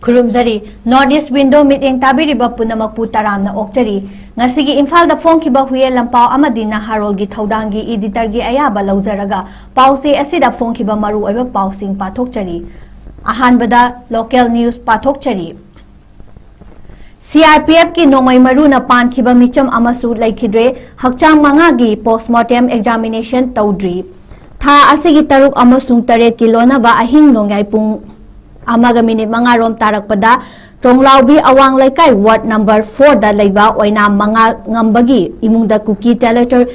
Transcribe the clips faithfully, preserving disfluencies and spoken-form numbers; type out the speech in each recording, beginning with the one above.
ꯈꯨꯔꯨꯝꯖꯔꯤ꯫ North East Window ꯃꯤꯠꯌꯦꯡ ꯇꯥꯕꯤꯔꯤꯕ ꯄꯨꯝꯅꯃꯛꯄꯨ ꯇꯔꯥꯝꯅ ꯑꯣꯛꯆꯔꯤ꯫ ꯉꯁꯤꯒꯤ ꯏꯝꯐꯥꯜꯗ ꯐꯣꯡꯈꯤꯕ ꯍꯨꯌꯦꯟ ꯂꯝꯄꯥꯎ ꯑꯃꯗꯤ ꯅꯍꯥꯔꯣꯜꯒꯤ ꯊꯧꯗꯥꯡꯒꯤ editorꯒꯤ ꯑꯌꯥꯕ ꯂꯧꯖꯔꯒ ꯄꯥꯎꯆꯦ ꯑꯁꯤꯗ ꯐꯣꯡꯈꯤꯕ ꯃꯔꯨꯑꯣꯏꯕ ꯄꯥꯎꯁꯤꯡ ꯄꯥꯊꯣꯛꯆꯔꯤ꯫ ꯑꯍꯥꯟꯕꯗ local news ꯄꯥꯊꯣꯛꯆꯔꯤ꯫ CRPFꯀꯤ ꯅꯣꯡꯃꯩ ꯃꯔꯨꯅ ꯄꯥꯟꯈꯤꯕ ꯃꯤꯆꯝ ꯑꯃꯁꯨ ꯂꯩꯈꯤꯗ꯭ꯔꯦ꯫ ꯍꯛꯆꯥꯡ ꯃꯉꯥꯒꯤ postmortem examination ꯇꯧꯗ꯭ꯔꯤ꯫ ꯊꯥ ꯑꯁꯤꯒꯤ ꯇꯔꯨꯛ ꯑꯃꯁꯨꯡ ꯇꯔꯦꯠꯀꯤ ꯂꯣꯟꯅꯕ ꯑꯍꯤꯡ ꯅꯣꯡꯌꯥꯏ ꯄꯨꯡ ꯑꯃꯒ ꯃꯤꯅꯤꯠ ꯃꯉꯥ ꯔꯣꯝ ꯇꯥꯔꯛꯄꯗ ꯇꯣꯡꯂꯥꯎꯕꯤ ꯑꯋꯥꯡ ꯂꯩꯀꯥꯏ ward number fourꯗ ꯂꯩꯕ ꯑꯣꯏꯅꯥꯝ ꯃꯉꯥꯜ ꯉꯝꯕꯒꯤ ꯏꯃꯨꯡꯗ ꯀꯨꯀꯤ ꯇꯦꯂꯦꯇꯔ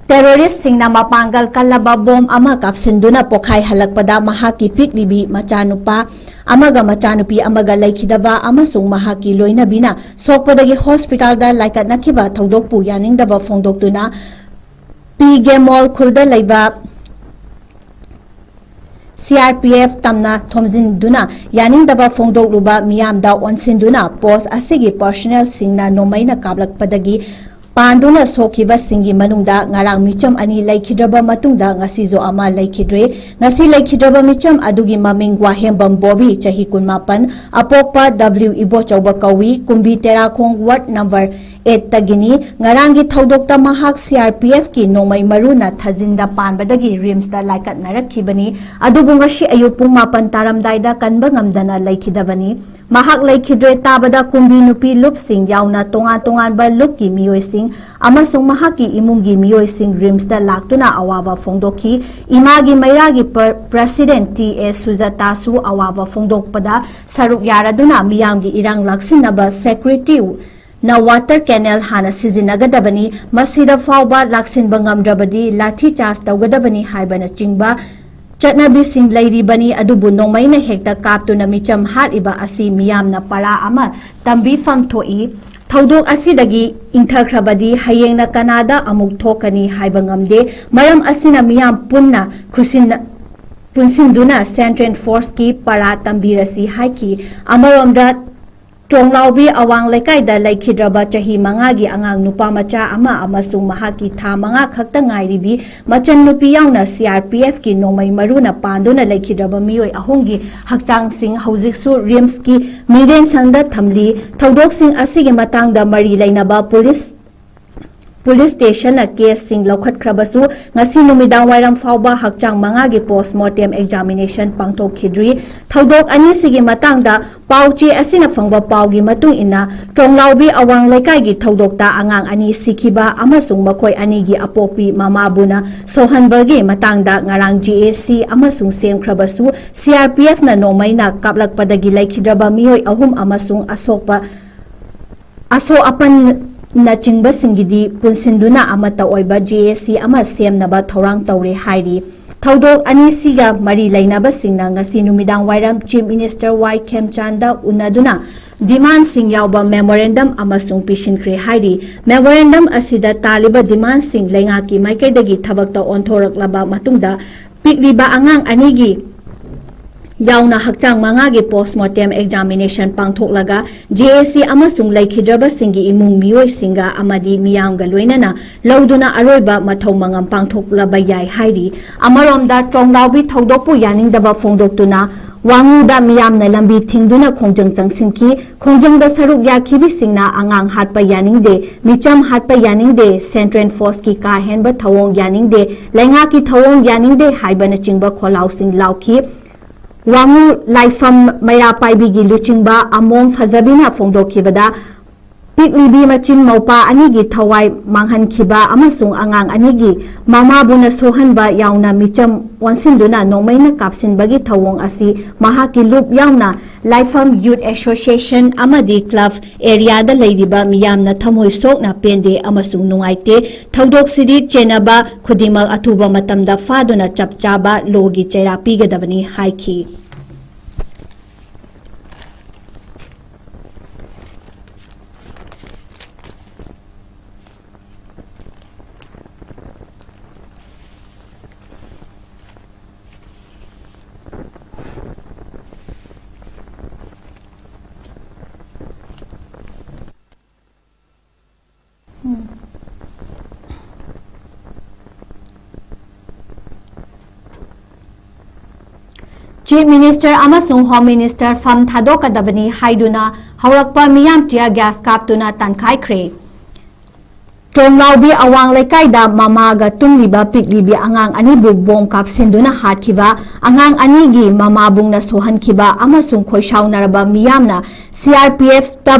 terroristꯁꯤꯡꯅ ꯃꯄꯥꯡꯒꯜ ꯀꯜꯂꯕ ꯕꯣꯝ ꯑꯃ ꯀꯥꯞꯁꯤꯟꯗꯨꯅ ꯄꯣꯈꯥꯏꯍꯜꯂꯛꯄꯗ ꯃꯍꯥꯛꯀꯤ ꯄꯤꯛꯂꯤꯕꯤ ꯃꯆꯥꯅꯨꯄꯥ ꯑꯃꯒ ꯃꯆꯥꯅꯨꯄꯤ ꯑꯃꯒ ꯂꯩꯈꯤꯗꯕ ꯑꯃꯁꯨꯡ ꯃꯍꯥꯛꯀꯤ ꯂꯣꯏꯅꯕꯤꯅ ꯁꯣꯛꯄꯗꯒꯤ ꯍꯣꯁꯄꯤꯇꯥꯜꯗ ꯂꯥꯏꯀꯠꯅꯈꯤꯕ ꯊꯧꯗꯣꯛꯄꯨ ꯌꯥꯅꯤꯡꯗꯕ ꯐꯣꯡꯗꯣꯛꯇꯨꯅ ꯄꯤ ꯒꯦꯃꯣꯜ ꯈꯨꯜꯗ ꯂꯩꯕ CRPF ꯇꯝꯅ ꯊꯣꯝꯖꯤꯟꯗꯨꯅ ꯌꯥꯅꯤꯡꯗꯕ ꯐꯣꯡꯗꯣꯛꯂꯨꯕ ꯃꯤꯌꯥꯝꯗ ꯑꯣꯟꯁꯤꯟꯗꯨꯅ post ꯑꯁꯤꯒꯤ personnelꯁꯤꯡꯅ ꯅꯣꯡꯃꯩꯅ ꯀꯥꯞꯂꯛꯄꯗꯒꯤ ꯄꯥꯟꯗꯨꯅ ꯁꯣꯛꯈꯤꯕꯁꯤꯡꯒꯤ ꯃꯅꯨꯡꯗ ꯉꯔꯥꯡ ꯃꯤꯆꯝ ꯑꯅꯤ ꯂꯩꯈꯤꯗ꯭ꯔꯕ ꯃꯇꯨꯡꯗ ꯉꯁꯤꯁꯨ ꯑꯃ ꯂꯩꯈꯤꯗ꯭ꯔꯦ꯫ ꯉꯁꯤ ꯂꯩꯈꯤꯗ꯭ꯔꯕ ꯃꯤꯆꯝ ꯑꯗꯨꯒꯤ ꯃꯃꯤꯡ ꯋꯥꯍꯦꯝꯕꯝ ꯕꯣꯕꯤ, ꯆꯍꯤ ꯀꯨꯟꯃꯥꯄꯟ, ꯑꯄꯣꯛꯄ W ꯏꯕꯣꯆꯧꯕ ꯀꯧꯏ, ꯀꯨꯝꯕꯤ ꯇꯦꯔꯥꯈꯣꯡ ward number eightꯇꯒꯤꯅꯤ꯫ ꯉꯔꯥꯡꯒꯤ ꯊꯧꯗꯣꯛꯇ ꯃꯍꯥꯛ CRPFꯀꯤ ꯅꯣꯡꯃꯩ ꯃꯔꯨꯅ ꯊꯥꯖꯤꯟꯗ ꯄꯥꯟꯕꯗꯒꯤ RIMSꯇ ꯂꯥꯏꯀꯠꯅꯔꯛꯈꯤꯕꯅꯤ꯫ ꯑꯗꯨꯕꯨ ꯉꯁꯤ ꯑꯌꯨꯛ ꯄꯨꯡ ꯃꯥꯄꯟ ꯇꯥꯔꯝꯗꯥꯏꯗ ꯀꯟꯕ ꯉꯝꯗꯅ ꯂꯩꯈꯤꯗꯕꯅꯤ꯫ ꯃꯍꯥꯛ ꯂꯩꯈꯤꯗ꯭ꯔꯦ ꯇꯥꯕꯗ ꯀꯨꯝꯕꯤ ꯅꯨꯄꯤ ꯂꯨꯞꯁꯤꯡ ꯌꯥꯎꯅ ꯇꯣꯉꯥꯟ ꯇꯣꯉꯥꯟꯕ ꯂꯨꯞꯀꯤ ꯃꯤꯑꯣꯏꯁꯤꯡ ꯑꯃꯁꯨꯡ ꯃꯍꯥꯛꯀꯤ ꯏꯃꯨꯡꯒꯤ ꯃꯤꯑꯣꯏꯁꯤꯡ RIMSꯇ ꯂꯥꯛꯇꯨꯅ ꯑꯋꯥꯕ ꯐꯣꯡꯗꯣꯛꯈꯤ꯫ ꯏꯃꯥꯒꯤ ꯃꯩꯔꯥꯒꯤ ꯄ꯭ꯔ-, president T A ꯁꯨꯖꯥꯇꯥꯁꯨ ꯑꯋꯥꯕ ꯐꯣꯡꯗꯣꯛꯄꯗ ꯁꯔꯨꯛ ꯌꯥꯔꯗꯨꯅ ꯃꯤꯌꯥꯝꯒꯤ ꯏꯔꯥꯡ ꯂꯥꯛꯁꯤꯟꯅꯕ security ꯅ water cannon ꯍꯥꯟꯅ ꯁꯤꯖꯤꯟꯅꯒꯗꯕꯅꯤ, ꯃꯁꯤꯗ ꯐꯥꯎꯕ ꯂꯥꯛꯁꯤꯟꯕ ꯉꯝꯗ꯭ꯔꯕꯗꯤ ꯂꯥꯊꯤ ꯆꯥꯔꯖ ꯇꯧꯒꯗꯕꯅꯤ ꯍꯥꯏꯕꯅꯆꯤꯡꯕ ꯆꯠꯅꯕꯤꯁꯤꯡ ꯂꯩꯔꯤꯕꯅꯤ꯫ ꯑꯗꯨꯕꯨ ꯅꯣꯡꯃꯩꯅ ꯍꯦꯛꯇ ꯀꯥꯞꯇꯨꯅ ꯃꯤꯆꯝ ꯍꯥꯠꯂꯤꯕ ꯑꯁꯤ ꯃꯤꯌꯥꯝꯅ ꯄꯔꯥ ꯑꯃ ꯇꯝꯕꯤꯐꯝ ꯊꯣꯛꯏ꯫ ꯊꯧꯗꯣꯛ ꯑꯁꯤꯗꯒꯤ ꯏꯪꯊꯈ꯭ꯔꯕꯗꯤ ꯍꯌꯦꯡꯅ ꯀꯅꯥꯗ ꯑꯃꯨꯛ ꯊꯣꯛꯀꯅꯤ ꯍꯥꯏꯕ ꯉꯝꯗꯦ꯫ ꯃꯔꯝ ꯑꯁꯤꯅ ꯃꯤꯌꯥꯝ ꯄꯨꯟꯅ ꯈꯨꯁꯤꯟꯅ-, ꯄꯨꯟꯁꯤꯟꯗꯨꯅ central forceꯀꯤ ꯄꯔꯥ ꯇꯝꯕꯤꯔꯁꯤ ꯍꯥꯏꯈꯤ꯫ ꯑꯃꯔꯣꯝꯗ ꯇꯣꯡꯂꯥꯎꯕꯤ ꯑꯋꯥꯡ ꯂꯩꯀꯥꯏꯗ ꯂꯩꯈꯤꯗ꯭ꯔꯕ ꯆꯍꯤ ꯃꯉꯥꯒꯤ ꯑꯉꯥꯡ ꯅꯨꯄꯥ ꯃꯆꯥ ꯑꯃ ꯑꯃꯁꯨꯡ ꯃꯍꯥꯛꯀꯤ ꯊꯥ ꯃꯉꯥ ꯈꯛꯇ ꯉꯥꯏꯔꯤꯕꯤ ꯃꯆꯟꯅꯨꯄꯤ ꯌꯥꯎꯅ ꯁꯤ ꯑꯥꯔ ꯄꯤ ꯑꯦꯐꯀꯤ ꯅꯣꯡꯃꯩ ꯃꯔꯨꯅ ꯄꯥꯟꯗꯨꯅ ꯂꯩꯈꯤꯗ꯭ꯔꯕ ꯃꯤꯑꯣꯏ ꯑꯍꯨꯝꯒꯤ ꯍꯛꯆꯥꯡꯁꯤꯡ ꯍꯧꯖꯤꯛꯁꯨ ꯔꯤꯝꯁꯀꯤ ꯃꯤꯔꯦꯟꯁꯪꯗ ꯊꯝꯂꯤ꯫ ꯊꯧꯗꯣꯛꯁꯤꯡ ꯑꯁꯤꯒꯤ ꯃꯇꯥꯡꯗ ꯃꯔꯤ ꯂꯩꯅꯕ ꯄꯨꯂꯤꯁ ꯄꯨꯂꯤꯁ ꯁ꯭ꯇꯦꯁꯟꯅ ꯀꯦꯁꯁꯤꯡ ꯂꯧꯈꯠꯈ꯭ꯔꯕꯁꯨ, ꯉꯁꯤ ꯅꯨꯃꯤꯗꯥꯡ ꯋꯥꯏꯔꯝ ꯐꯥꯎꯕ ꯍꯛꯆꯥꯡ ꯃꯉꯥꯒꯤ ꯄꯣꯁꯃꯣꯔꯇꯦꯝ ꯑꯦꯛꯖꯥꯃꯤꯅꯦꯁꯟ ꯄꯥꯡꯊꯣꯛꯈꯤꯗ꯭ꯔꯤ꯫ ꯊꯧꯗꯣꯛ ꯑꯅꯤꯁꯤꯒꯤ ꯃꯇꯥꯡꯗ ꯄꯥꯎ ꯆꯦ ꯑꯁꯤꯅ ꯐꯪꯕ ꯄꯥꯎꯒꯤ ꯃꯇꯨꯡ ꯏꯟꯅ, ꯇ꯭ꯔꯣꯡꯂꯥꯎꯕꯤ ꯑꯋꯥꯡ ꯂꯩꯀꯥꯏꯒꯤ ꯊꯧꯗꯣꯛꯇ ꯑꯉꯥꯡ ꯑꯅꯤ ꯁꯤꯈꯤꯕ ꯑꯃꯁꯨꯡ ꯃꯈꯣꯏ ꯑꯅꯤꯒꯤ ꯑꯄꯣꯛꯄꯤ ꯃꯃꯥꯕꯨꯅ ꯁꯣꯛꯍꯟꯕꯒꯤ ꯃꯇꯥꯡꯗ ꯉꯔꯥꯡ ꯖꯦ ꯑꯦ ꯁꯤ ꯑꯃꯁꯨꯡ ꯁꯦꯝꯈ꯭ꯔꯕꯁꯨ, ꯁꯤ ꯑꯥꯔ ꯄꯤ ꯑꯦꯐꯅ ꯅꯣꯡꯃꯩꯅ ꯀꯥꯞꯂꯛꯄꯗꯒꯤ ꯂꯩꯈꯤꯗ꯭ꯔꯕ ꯃꯤꯑꯣꯏ ꯑꯍꯨꯝ ꯑꯃꯁꯨꯡ ꯑꯁꯣꯛꯄ ꯑꯁꯣꯛ ꯑꯄꯟꯅꯆꯤꯡꯕꯁꯤꯡꯒꯤꯗꯤ ꯄꯨꯟꯁꯤꯟꯗꯨꯅ ꯑꯃꯠꯇ ꯑꯣꯏꯕ ꯖꯦ ꯑꯦ ꯁꯤ ꯑꯃ ꯁꯦꯝꯅꯕ ꯊꯧꯔꯥꯡ ꯇꯧꯔꯦ ꯍꯥꯏꯔꯤ꯫ ꯊꯧꯗꯣꯛ ꯑꯅꯤꯁꯤꯒ ꯃꯔꯤ ꯂꯩꯅꯕꯁꯤꯡꯅ ꯉꯁꯤ ꯅꯨꯃꯤꯗꯥꯡ ꯋꯥꯏꯔꯝ ꯆꯤꯐ ꯃꯤꯅꯤꯁꯇꯔ ꯋꯥꯏ ꯈꯦꯝꯆꯥꯟꯗ ꯎꯅꯗꯨꯅ ꯗꯤꯃꯥꯟꯁꯤꯡ ꯌꯥꯎꯕ ꯃꯦꯃꯣꯔꯦꯟꯗꯝ ꯑꯃꯁꯨꯡ ꯄꯤꯁꯤꯟꯈ꯭ꯔꯦ ꯍꯥꯏꯔꯤ꯫ ꯃꯦꯃꯣꯔꯦꯟꯗꯝ ꯑꯁꯤꯗ ꯇꯥꯜꯂꯤꯕ ꯗꯤꯃꯥꯟꯁꯤꯡ ꯂꯩꯉꯥꯛꯀꯤ ꯃꯥꯏꯀꯩꯗꯒꯤ ꯊꯕꯛꯇ ꯑꯣꯟꯊꯣꯔꯛꯂꯕ ꯃꯇꯨꯡꯗ, ꯄꯤꯛꯂꯤꯕ ꯑꯉꯥꯡ ꯑꯅꯤꯒꯤ ꯌꯥꯎꯅ ꯍꯛꯆꯥꯡ ꯃꯉꯥꯒꯤ ꯄꯣꯁꯃꯣꯔꯇꯦꯝ ꯑꯦꯛꯖꯥꯃꯤꯅꯦꯁꯟ ꯄꯥꯡꯊꯣꯛꯂꯒ, ꯖꯦ ꯑꯦ ꯁꯤ ꯑꯃꯁꯨꯡ ꯂꯩꯈꯤꯗ꯭ꯔꯕꯁꯤꯡꯒꯤ ꯏꯃꯨꯡ ꯃꯤꯑꯣꯏꯁꯤꯡꯒ ꯑꯃꯗꯤ ꯃꯤꯌꯥꯝꯒ ꯂꯣꯏꯅꯅ ꯂꯧꯗꯨꯅ ꯑꯔꯣꯏꯕ ꯃꯊꯧ ꯃꯉꯝ ꯄꯥꯡꯊꯣꯛꯂꯕ ꯌꯥꯏ ꯍꯥꯏꯔꯤ꯫ ꯑꯃꯔꯣꯝꯗ, ꯇ꯭ꯔꯣꯡꯂꯥꯎꯕꯤ ꯊꯧꯗꯣꯛꯄꯨ ꯌꯥꯅꯤꯡꯗꯕ ꯐꯣꯡꯗꯣꯛꯇꯨꯅ ꯋꯥꯉꯨꯗ ꯃꯤꯌꯥꯝꯅ ꯂꯝꯕꯤ ꯊꯤꯡꯗꯨꯅ ꯈꯣꯡꯖꯪ ꯆꯪꯁꯤꯟꯈꯤ꯫ ꯈꯣꯡꯖꯪꯗ ꯁꯔꯨꯛ ꯌꯥꯈꯤꯕꯁꯤꯡꯅ ꯑꯉꯥꯡ ꯍꯥꯠꯄ ꯌꯥꯅꯤꯡꯗꯦ, ꯃꯤꯆꯝ ꯍꯥꯠꯄ ꯌꯥꯅꯤꯡꯗꯦ, ꯁꯦꯟꯇ꯭ꯔꯦꯜ ꯐꯣꯔꯁꯀꯤ ꯀꯥ ꯍꯦꯟꯕ ꯊꯧꯑꯣꯡ ꯌꯥꯅꯤꯡꯗꯦ, ꯂꯩꯉꯥꯛꯀꯤ ꯊꯧꯑꯣꯡ ꯌꯥꯅꯤꯡꯗꯦ ꯍꯥꯏꯕꯅꯆꯤꯡꯕ ꯈꯣꯜꯂꯥꯎꯁꯤꯡ ꯂꯥꯎꯈꯤ꯫ ꯋꯥꯉꯨ ꯂꯥꯏꯐꯝ ꯃꯩꯔꯥ ꯄꯥꯏꯕꯤꯒꯤ ꯂꯨꯆꯤꯡꯕ ꯑꯃꯣꯝ ꯐꯖꯕꯤꯅ ꯐꯣꯡꯗꯣꯛꯈꯤꯕꯗ, ꯄꯤꯛꯂꯤꯕꯤ ꯃꯆꯤꯟ ꯃꯧꯄꯥ ꯑꯅꯤꯒꯤ ꯊꯋꯥꯏ ꯃꯥꯡꯍꯟꯈꯤꯕ ꯑꯃꯁꯨꯡ ꯑꯉꯥꯡ ꯑꯅꯤꯒꯤ ꯃꯃꯥꯕꯨꯅ ꯁꯣꯛꯍꯟꯕ ꯌꯥꯎꯅ ꯃꯤꯆꯝ ꯑꯣꯟꯁꯤꯟꯗꯨꯅ ꯅꯣꯡꯃꯩꯅ ꯀꯥꯞꯁꯤꯟꯕꯒꯤ ꯊꯧꯑꯣꯡ ꯑꯁꯤ ꯃꯍꯥꯛꯀꯤ ꯂꯨꯞ ꯌꯥꯎꯅ ꯂꯥꯏꯐꯝ ꯌꯨꯠ ꯑꯦꯁꯣꯁꯤꯌꯦꯁꯟ ꯑꯃꯗꯤ ꯀ꯭ꯂꯕ ꯑꯦꯔꯤꯌꯥꯗ ꯂꯩꯔꯤꯕ ꯃꯤꯌꯥꯝꯅ ꯊꯃꯣꯏ ꯁꯣꯛꯅ ꯄꯦꯟꯗꯦ ꯑꯃꯁꯨꯡ ꯅꯨꯡꯉꯥꯏꯇꯦ꯫ ꯊꯧꯗꯣꯛꯁꯤꯗꯤ ꯆꯦꯟꯅꯕ ꯈꯨꯗꯤꯡꯃꯛ ꯑꯊꯨꯕ ꯃꯇꯝꯗ ꯐꯥꯗꯨꯅ ꯆꯞ ꯆꯥꯕ ꯂꯣꯒꯤ ꯆꯩꯔꯥꯛ ꯄꯤꯒꯗꯕꯅꯤ ꯍꯥꯏꯈꯤ꯫ Chief Minister ꯑꯃꯁꯨꯡ Home Minister ꯐꯝ ꯊꯥꯗꯣꯛꯀꯗꯕꯅꯤ ꯍꯥꯏꯗꯨꯅ ꯍꯧꯔꯛꯄ ꯃꯤꯌꯥꯝ tear gas ꯀꯥꯞꯇꯨꯅ ꯇꯥꯟꯈꯥꯏꯈ꯭ꯔꯦ꯫ ꯇꯣꯡꯂꯥꯎꯕꯤ ꯑꯋꯥꯡ ꯂꯩꯀꯥꯏꯗ ꯃꯃꯥꯒ ꯇꯨꯝꯂꯤꯕ ꯄꯤꯛꯂꯤꯕꯤ ꯑꯉꯥꯡ ꯑꯅꯤꯕꯨ ꯕꯣꯝ ꯀꯥꯞꯁꯤꯟꯗꯨꯅ ꯍꯥꯠꯈꯤꯕ, ꯑꯉꯥꯡ ꯑꯅꯤꯒꯤ ꯃꯃꯥꯕꯨꯡꯅ ꯁꯣꯛꯍꯟꯈꯤꯕ ꯑꯃꯁꯨꯡ ꯈꯣꯏꯁꯥꯎꯅꯔꯕ ꯃꯤꯌꯥꯝꯅ C R P F ꯇ,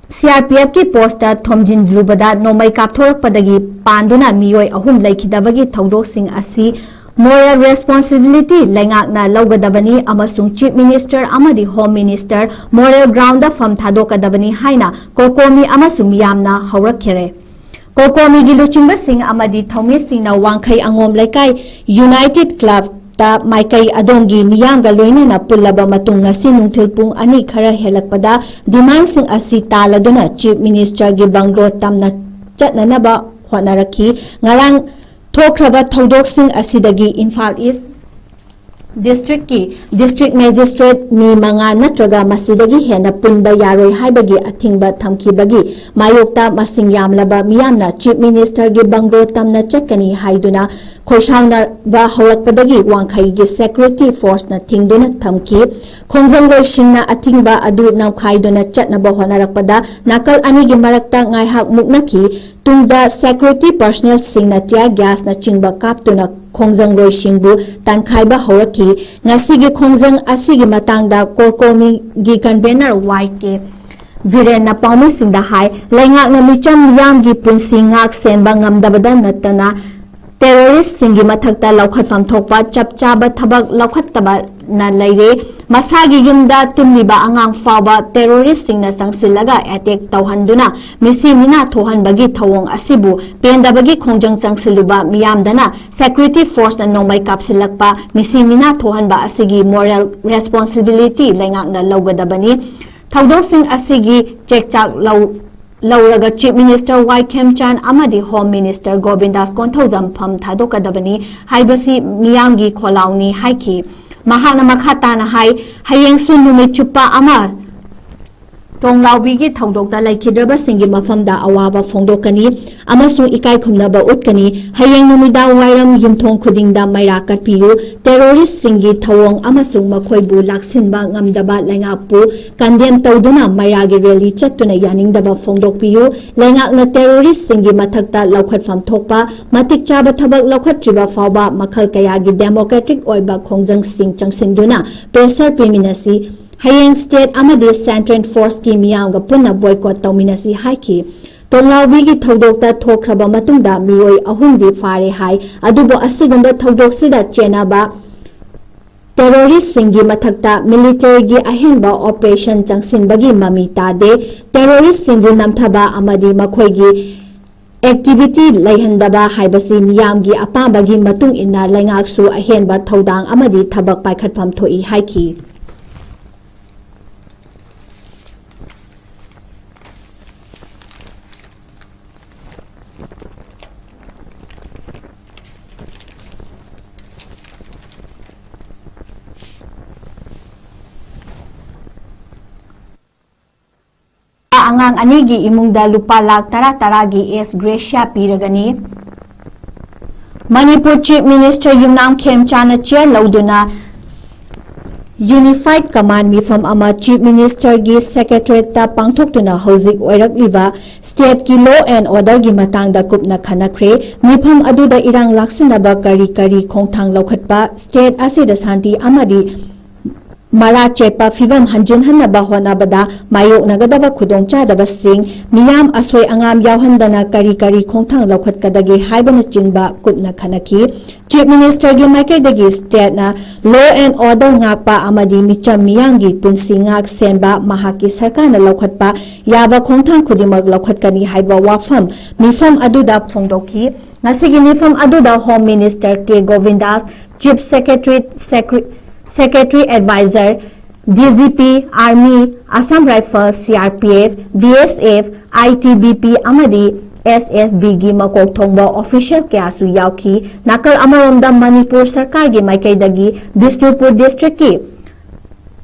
C R P F ꯀꯤ post ꯊꯣꯝꯖꯤꯟꯂꯨꯕꯗ ꯅꯣꯡꯃꯩ ꯀꯥꯞꯊꯣꯔꯛꯄꯗꯒꯤ ꯄꯥꯟꯗꯨꯅ ꯃꯤꯑꯣꯏ ꯑꯍꯨꯝ ꯂꯩꯈꯤꯗꯕꯒꯤ ꯊꯧꯗꯣꯛꯁꯤꯡ ꯑꯁꯤ moral responsibility ꯂꯩꯉꯥꯛꯅ ꯂꯧꯒꯗꯕꯅꯤ ꯑꯃꯁꯨꯡ Chief Minister ꯑꯃꯗꯤ Home Minister moral ground ꯐꯝ ꯊꯥꯗꯣꯛꯀꯗꯕꯅꯤ ꯍꯥꯏꯅ COCOMI ꯑꯃꯁꯨꯡ ꯃꯤꯌꯥꯝꯅ ꯍꯧꯔꯛꯈꯤꯔꯦ꯫ COCOMI ꯒꯤ ꯂꯨꯆꯤꯡꯕꯁꯤꯡ ꯑꯃꯗꯤ ꯊꯧꯃꯤꯁꯤꯡꯅ ꯋꯥꯡꯈꯩ ꯑꯉꯣꯝ ꯂꯩꯀꯥꯏ United Club ꯇ ꯃꯥꯏꯀꯩ ꯑꯗꯣꯝꯒꯤ ꯃꯤꯌꯥꯝꯒ ꯂꯣꯏꯅꯅ ꯄꯨꯜꯂꯕ ꯃꯇꯨꯡ ꯉꯁꯤ ꯅꯨꯡꯊꯤꯜ ꯄꯨꯡ ꯑꯅꯤ ꯈꯔ ꯍꯦꯜꯂꯛꯄꯗ demand ꯁꯤꯡ ꯑꯁꯤ ꯇꯥꯜꯂꯗꯨꯅ Chief Minister ꯒꯤ bungalow ꯇꯝꯅ ꯆꯠꯅꯅꯕ ꯍꯣꯠꯅꯔꯛꯈꯤ꯫ ꯉꯔꯥꯡ ꯊꯣꯛꯈ꯭ꯔꯕ ꯊꯧꯗꯣꯛꯁꯤꯡ ꯑꯁꯤꯗꯒꯤ ꯏꯝꯐꯥꯜ East District ꯀꯤ District Magistrate ꯃꯤ ꯃꯉꯥ ꯅꯠꯇ꯭ꯔꯒ ꯃꯁꯤꯗꯒꯤ ꯍꯦꯟꯅ ꯄꯨꯟꯕ ꯌꯥꯔꯣꯏ ꯍꯥꯏꯕꯒꯤ ꯑꯊꯤꯡꯕ ꯊꯝꯈꯤꯕꯒꯤ ꯃꯥꯌꯣꯛꯇ ꯃꯁꯤꯡ ꯌꯥꯝꯂꯕ ꯃꯤꯌꯥꯝꯅ Chief Minister ꯒꯤ bungalow ꯇꯝꯅ ꯆꯠꯀꯅꯤ ꯍꯥꯏꯗꯨꯅ ꯈꯣꯏꯁꯥꯎꯅꯕ ꯍꯧꯔꯛꯄꯗꯒꯤ ꯋꯥꯡꯈꯩꯒꯤ security force ꯅ ꯊꯤꯡꯗꯨꯅ ꯊꯝꯈꯤ꯫ ꯈꯣꯡꯖꯪꯂꯣꯏꯁꯤꯡꯅ ꯑꯊꯤꯡꯕ ꯑꯗꯨ ꯅꯝꯈꯥꯏꯗꯨꯅ ꯆꯠꯅꯕ ꯍꯣꯠꯅꯔꯛꯄꯗ ꯅꯥꯀꯜ ꯑꯅꯤꯒꯤ ꯃꯔꯛꯇ ꯉꯥꯏꯍꯥꯛ ꯃꯨꯛꯅꯈꯤ꯫ ꯇꯨꯡꯗ security personnel ꯁꯤꯡꯅ tear gas ꯅꯆꯤꯡꯕ ꯀꯥꯞꯇꯨꯅ ꯈꯣꯡꯖꯪꯂꯣꯏꯁꯤꯡꯕꯨ ꯇꯥꯟꯈꯥꯏꯕ ꯍꯧꯔꯛꯈꯤ꯫ ꯉꯁꯤꯒꯤ ꯈꯣꯡꯖꯪ ꯑꯁꯤꯒꯤ ꯃꯇꯥꯡꯗ COCOMI ꯒꯤ convener Y K ꯕꯤꯔꯦꯟꯅ ꯄꯥꯎꯃꯤꯁꯤꯡꯗ ꯍꯥꯏ, ꯂꯩꯉꯥꯛꯅ ꯃꯤꯆꯝ ꯃꯤꯌꯥꯝꯒꯤ ꯄꯨꯟꯁꯤ ꯉꯥꯛ ꯁꯦꯟꯕ ꯉꯝꯗꯕꯗ ꯅꯠꯇꯅ terrorist ꯁꯤꯡꯒꯤ ꯃꯊꯛꯇ ꯂꯧꯈꯠꯐꯝ ꯊꯣꯛꯄ ꯆꯞ ꯆꯥꯕ ꯊꯕꯛ ꯂꯧꯈꯠꯇꯕꯅ ꯂꯩꯔꯦ꯫ ꯃꯁꯥꯒꯤ ꯌꯨꯝꯗ ꯇꯨꯝꯂꯤꯕ ꯑꯉꯥꯡ ꯐꯥꯎꯕ terrorist ꯁꯤꯡꯅ ꯆꯪꯁꯤꯜꯂꯒ attack ꯇꯧꯍꯟꯗꯨꯅ ꯃꯤꯁꯤ ꯃꯤꯅꯥ ꯊꯣꯛꯍꯟꯕꯒꯤ ꯊꯧꯑꯣꯡ ꯑꯁꯤꯕꯨ ꯄꯦꯟꯗꯕꯒꯤ ꯈꯣꯡꯖꯪ ꯆꯪꯁꯤꯜꯂꯨꯕ ꯃꯤꯌꯥꯝꯗꯅ security force ꯅ ꯅꯣꯡꯃꯩ ꯀꯥꯞꯁꯤꯜꯂꯛꯄ, ꯃꯤꯁꯤ ꯃꯤꯅꯥ ꯊꯣꯛꯍꯟꯕ ꯑꯁꯤꯒꯤ moral responsibility ꯂꯩꯉꯥꯛꯅ ꯂꯧꯒꯗꯕꯅꯤ꯫ ꯊꯧꯗꯣꯛꯁꯤꯡ ꯑꯁꯤꯒꯤ ꯆꯦꯛꯆꯥꯛ ꯂꯧ-, ꯂꯧꯔꯒ Chief Minister Y ꯈꯦꯝꯆꯥꯟ ꯑꯃꯗꯤ Home Minister ꯒꯣꯕꯤꯟꯗꯥꯁ ꯀꯣꯟꯊꯧꯖꯝ ꯐꯝ ꯊꯥꯗꯣꯛꯀꯗꯕꯅꯤ ꯍꯥꯏꯕꯁꯤ ꯃꯤꯌꯥꯝꯒꯤ ꯈꯣꯜꯂꯥꯎꯅꯤ ꯍꯥꯏꯈꯤ꯫ ꯃꯍꯥꯛꯅ ꯃꯈꯥ ꯇꯥꯅ ꯍꯥꯏ, ꯍꯌꯦꯡꯁꯨ ꯅꯨꯃꯤꯠ ꯆꯨꯞꯄ ꯑꯃ ꯇꯣꯡꯂꯥꯎꯕꯤꯒꯤ ꯊꯧꯗꯣꯛꯇ ꯂꯩꯈꯤꯗ꯭ꯔꯕꯁꯤꯡꯒꯤ ꯃꯐꯝꯗ ꯑꯋꯥꯕ ꯐꯣꯡꯗꯣꯛꯀꯅꯤ ꯑꯃꯁꯨꯡ ꯏꯀꯥꯏ ꯈꯨꯝꯅꯕ ꯎꯠꯀꯅꯤ꯫ ꯍꯌꯦꯡ ꯅꯨꯃꯤꯗꯥꯡ ꯋꯥꯏꯔꯝ ꯌꯨꯝꯊꯣꯡ ꯈꯨꯗꯤꯡꯗ ꯃꯩꯔꯥ ꯀꯠꯄꯤꯌꯨ꯫ ꯇꯦꯔꯣꯔꯤꯁ꯭ꯠꯁꯤꯡꯒꯤ ꯊꯧꯑꯣꯡ ꯑꯃꯁꯨꯡ ꯃꯈꯣꯏꯕꯨ ꯂꯥꯛꯁꯤꯟꯕ ꯉꯝꯗꯕ ꯂꯩꯉꯥꯛꯄꯨ ꯀꯟꯗꯦꯝ ꯇꯧꯗꯨꯅ ꯃꯩꯔꯥꯒꯤ ꯔꯦꯂꯤ ꯆꯠꯇꯨꯅ ꯌꯥꯅꯤꯡꯗꯕ ꯐꯣꯡꯗꯣꯛꯄꯤꯌꯨ꯫ ꯂꯩꯉꯥꯛꯅ ꯇꯦꯔꯣꯔꯤꯁ꯭ꯠꯁꯤꯡꯒꯤ ꯃꯊꯛꯇ ꯂꯧꯈꯠꯐꯝ ꯊꯣꯛꯄ ꯃꯇꯤꯛ ꯆꯥꯕ ꯊꯕꯛ ꯂꯧꯈꯠꯇ꯭ꯔꯤꯕ ꯐꯥꯎꯕ ꯃꯈꯜ ꯀꯌꯥꯒꯤ ꯗꯦꯃꯣꯀ꯭ꯔꯦꯇꯤꯛ ꯑꯣꯏꯕ ꯈꯣꯡꯖꯪꯁꯤꯡ ꯆꯪꯁꯤꯟꯗꯨꯅ ꯄ꯭ꯔꯦꯁꯔ ꯄꯤꯃꯤꯟꯅꯁꯤ꯫ ꯍꯌꯦꯡ ꯁ꯭ꯇꯦꯠ ꯑꯃꯗꯤ ꯁꯦꯟꯇ꯭ꯔꯦꯜ ꯐꯣꯔꯁꯀꯤ ꯃꯤꯌꯥꯝꯒ ꯄꯨꯟꯅ ꯕꯣꯏꯀꯣꯠ ꯇꯧꯃꯤꯟꯅꯁꯤ ꯍꯥꯏꯈꯤ꯫ ꯇꯣꯡꯂꯥꯎꯕꯤꯒꯤ ꯊꯧꯗꯣꯛꯇ ꯊꯣꯛꯈ꯭ꯔꯕ ꯃꯇꯨꯡꯗ ꯃꯤꯑꯣꯏ ꯑꯍꯨꯝꯗꯤ ꯐꯥꯔꯦ ꯍꯥꯏ꯫ ꯑꯗꯨꯕꯨ ꯑꯁꯤꯒꯨꯝꯕ ꯊꯧꯗꯣꯛꯁꯤꯗ ꯆꯦꯟꯅꯕ ꯇꯦꯔꯣꯔꯤꯁ꯭ꯠꯁꯤꯡꯒꯤ ꯃꯊꯛꯇ ꯃꯤꯂꯤꯇꯔꯤꯒꯤ ꯑꯍꯦꯟꯕ ꯑꯣꯄꯔꯦꯁꯟ ꯆꯪꯁꯤꯟꯕꯒꯤ ꯃꯃꯤ ꯇꯥꯗꯦ꯫ ꯇꯦꯔꯣꯔꯤꯁ꯭ꯠꯁꯤꯡꯕꯨ ꯅꯝꯊꯕ ꯑꯃꯗꯤ ꯃꯈꯣꯏꯒꯤ ꯑꯦꯛꯇꯤꯚꯤꯇꯤ ꯂꯩꯍꯟꯗꯕ ꯍꯥꯏꯕꯁꯤ ꯃꯤꯌꯥꯝꯒꯤ ꯑꯄꯥꯝꯕꯒꯤ ꯃꯇꯨꯡ ꯏꯟꯅ ꯂꯩꯉꯥꯛꯁꯨ ꯑꯍꯦꯟꯕ ꯊꯧꯗꯥꯡ ꯑꯃꯗꯤ ꯊꯕꯛ ꯄꯥꯏꯈꯠꯐꯝ ꯊꯣꯛꯏ ꯍꯥꯏꯈꯤ꯫ ꯑꯉꯥꯡ ꯑꯅꯤꯒꯤ ꯏꯃꯨꯡꯗ ꯂꯨꯄꯥ ꯂꯥꯈ ꯇꯔꯥ ꯇꯔꯥꯒꯤ ꯑꯦꯁ ꯒ꯭ꯔꯦꯁꯤꯌꯥ ꯄꯤꯔꯒꯅꯤ꯫ ꯃꯅꯤꯄꯨꯔ ꯆꯤꯐ ꯃꯤꯅꯤꯁꯇꯔ ꯌꯨꯝꯅꯥꯝ ꯈꯦꯝꯆꯥꯅ ꯆꯤꯌꯔ ꯂꯧꯗꯨꯅ ꯌꯨꯅꯤꯐꯥꯏꯗ ꯀꯃꯥꯟꯗ ꯃꯤꯐꯝ ꯑꯃ ꯆꯤꯐ ꯃꯤꯅꯤꯁꯇꯔꯒꯤ ꯁꯦꯀ꯭ꯔꯦꯇꯔꯤꯌꯦꯠꯇ ꯄꯥꯡꯊꯣꯛꯇꯨꯅ ꯍꯧꯖꯤꯛ ꯑꯣꯏꯔꯛꯂꯤꯕ ꯁ꯭ꯇꯦꯠꯀꯤ ꯂꯣ ꯑꯦꯟ ꯑꯣꯔꯗꯔꯒꯤ ꯃꯇꯥꯡꯗ ꯀꯨꯞꯅ ꯈꯟꯅꯈ꯭ꯔꯦ꯫ ꯃꯤꯐꯝ ꯑꯗꯨꯗ ꯏꯔꯥꯡ ꯂꯥꯛꯁꯤꯟꯅꯕ ꯀꯔꯤ ꯀꯔꯤ ꯈꯣꯡꯊꯥꯡ ꯂꯧꯈꯠꯄ, ꯁ꯭ꯇꯦꯠ ꯑꯁꯤꯗ ꯁꯥꯟꯇꯤ ꯑꯃꯗꯤ ꯃꯔꯥ ꯆꯦꯠꯄ ꯐꯤꯚꯝ ꯍꯟꯖꯤꯟꯍꯟꯅꯕ ꯍꯣꯠꯅꯕꯗ ꯃꯥꯌꯣꯛꯅꯒꯗꯕ ꯈꯨꯗꯣꯡꯆꯥꯗꯕꯁꯤꯡ, ꯃꯤꯌꯥꯝ ꯑꯁꯣꯏ ꯑꯉꯥꯝ ꯌꯥꯎꯍꯟꯗꯅ ꯀꯔꯤ ꯀꯔꯤ ꯈꯣꯡꯊꯥꯡ ꯂꯧꯈꯠꯀꯗꯒꯦ ꯍꯥꯏꯕꯅꯆꯤꯡꯕ ꯀꯨꯞꯅ ꯈꯟꯅꯈꯤ꯫ ꯆꯤꯐ ꯃꯤꯅꯤꯁꯇꯔꯒꯤ ꯃꯥꯏꯀꯩꯗꯒꯤ ꯁ꯭ꯇꯦꯠꯅ ꯂꯣ ꯑꯦꯟ ꯑꯣꯔꯗꯔ ꯉꯥꯛꯄ ꯑꯃꯗꯤ ꯃꯤꯆꯝ ꯃꯤꯌꯥꯝꯒꯤ ꯄꯨꯟꯁꯤ ꯉꯥꯛ ꯁꯦꯟꯕ ꯃꯍꯥꯛꯀꯤ ꯁꯔꯀꯥꯔꯅ ꯂꯧꯈꯠꯄ ꯌꯥꯕ ꯈꯣꯡꯊꯥꯡ ꯈꯨꯗꯤꯡꯃꯛ ꯂꯧꯈꯠꯀꯅꯤ ꯍꯥꯏꯕ ꯋꯥꯐꯝ ꯃꯤꯐꯝ ꯑꯗꯨꯗ ꯐꯣꯡꯗꯣꯛꯈꯤ꯫ ꯉꯁꯤꯒꯤ ꯃꯤꯐꯝ ꯑꯗꯨꯗ home minister K Govindas, chief secretary, ꯁꯦꯀ꯭ꯔꯦ-, secretary advisor, D G P, army, Assam rifles, C R P F, B S F, I T B P ꯑꯃꯗꯤ ꯑꯦꯁ ꯑꯦꯁ ꯕꯤꯒꯤ ꯃꯀꯣꯛ ꯊꯣꯡꯕ ꯑꯣꯐꯤꯁꯤꯌꯦꯜ ꯀꯌꯥꯁꯨ ꯌꯥꯎꯈꯤ꯫ ꯅꯥꯀꯜ ꯑꯃꯔꯣꯝꯗ ꯃꯅꯤꯄꯨꯔ ꯁꯔꯀꯥꯔꯒꯤ ꯃꯥꯏꯀꯩꯗꯒꯤ ꯕꯤꯁꯅꯨꯄꯨꯔ ꯗꯤꯁꯇ꯭ꯔꯤꯛꯀꯤ